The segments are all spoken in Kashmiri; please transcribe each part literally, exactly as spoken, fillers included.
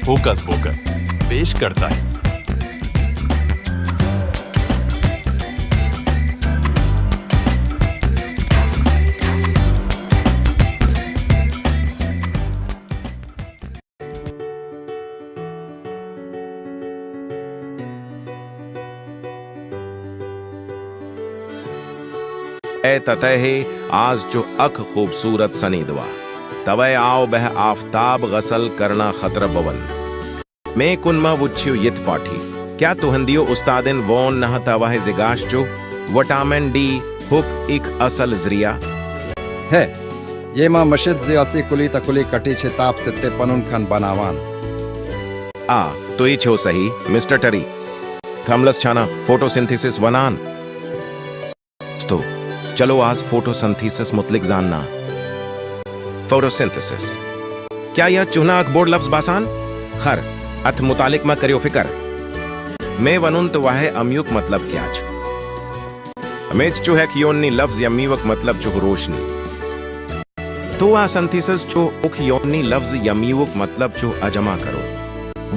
ہوکس پوکس پیش کرتا ہے۔ اے تتہ ہے، آز چھ اکھ خوبصورت سنی دوا۔ توے آو بہ آفتاب غسل کرنا خطر بون۔ مے کن ما وچھو یت پاٹھی۔ کیا تہندیو استادن وون نہ توہے زگاش چھ وٹامن ڈی ہک اکھ اصل ذریعہ؟ ہے، یہ ما مشد زی اسی کلی تا کلی کٹی چھ تاپ ستے پنن کھن بناوان۔ آ، تُہۍ چھِو صحیح، مسٹر ٹری۔ تھرملس چھانا فوٹو سنتھیسس ونان۔ دوستو، چلو آز فوٹو سنتھیسس متعلق زاننا۔ Photo synthesis. کیا یہ چُھنا اکھ بوٚڑ لفظ باسان؟ خیر، اتھ متعلق ما کریو فکر۔ مے ونُن توہے امیُک مطلب کیا چھ۔ امیج چھ اکھ یونانی لفظ یمیُک مطلب چھ روشنی۔ تو آ سنتھیسس چھ اکھ یونانی لفظ یمیُک مطلب چھ اجمع کرو۔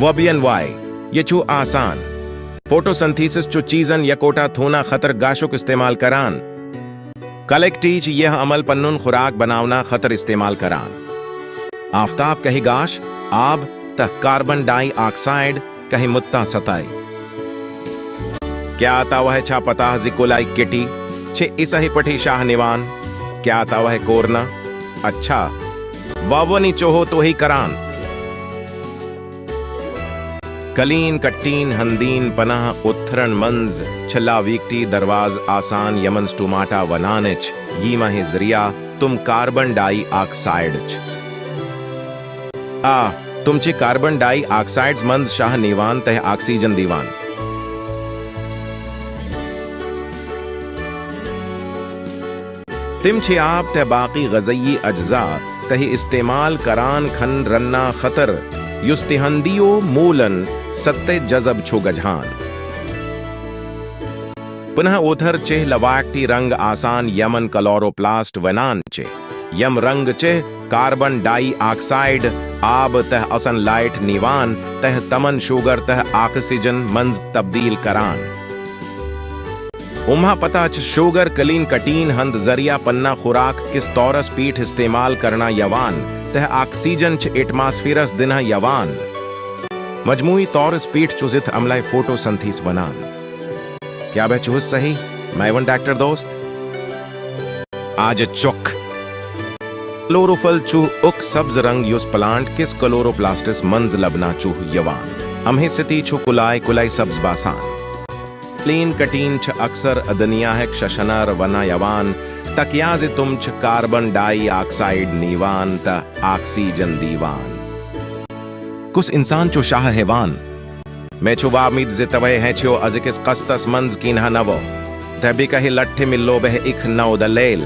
وبین وائی، یہ چھ آسان۔ فوٹو سنتھیسس چھ چیزن یکوٹا تھونا خطر گاشک استعمال کران۔ کلیکٹی چھ یہ عمل پنن خوراک بناونا خطر استعمال کران۔ آفتاب کہہ گاش، آب تہ کاربن ڈائی آکسائیڈ کہہ متہ ستائے۔ کیا توہے چھا پتہ زِ کُلۍ کٹی چھ اسہے پٹھی شاہ نوان؟ کیا توہے کورنا؟ اچھا، وونی چوہو توہی کران۔ کلین کٹین ہندین پناہ اتھرن منز چھ لاویکٹی درواز آسان یمن سٹوماٹا ونان چھ، یمہ ذریعہ تم کاربن ڈائی آکسائیڈ چھ۔ آ، تم چھ کاربن ڈائی آکسائیڈز منز شاہ نیوان تہ آکسیجن دیوان۔ تم چھ آب تہ باقی غذائی اجزاء تہ استعمال کران کھن رننا خطر، یُس تہندیو مولن ستہ جذب چھ گجھان۔ پناہ اوتھر چھ لواکٹی رنگ آسان یمن کلوروپلاسٹ ونان چھ۔ یم رنگ چھ کاربن ڈائی آکسائیڈ، آب تہ اصن لائٹ نیوان تہ تمن شوگر تہ آکسیجن منز تبدیل کران۔ امہ پتہ چھ شوگر کلین کٹین ہند ذریعہ پنہ خوراک کس طورس پیٹھ استعمال کرنا یوان تہ آکسیجن چھ ایٹماسفیرس دنہ یوان۔ مجموعی طورس پیٹھ چھ زتھ عملہ فوٹو سنتھیس ونان۔ کیا بہ چُھس صحیح، میون ڈاکٹر دوست؟ آج چوک۔ کلوروفل چھ اکھ سبز رنگ یُس پلانٹ کس کلوروپلاسٹس منز لبنہ چھ یوان۔ امہ ستی چھ کُلۍ کُلۍ سبز باسان۔ کلین کٹین چھ اکثر ادنیاہک ششنر ونہ یوان، تکیازِ تم چھ کاربن ڈائی آکسائیڈ نیوان تہ آکسیجن دیوان۔ کس انسان چھ شاہ ہیوان؟ مے چھ وامید زِ توہے ہیچھو ازکس قسطس منز کینہہ نوو۔ تہ بیکہہ لٹھِ ملو بہ اکھ نو دلیل۔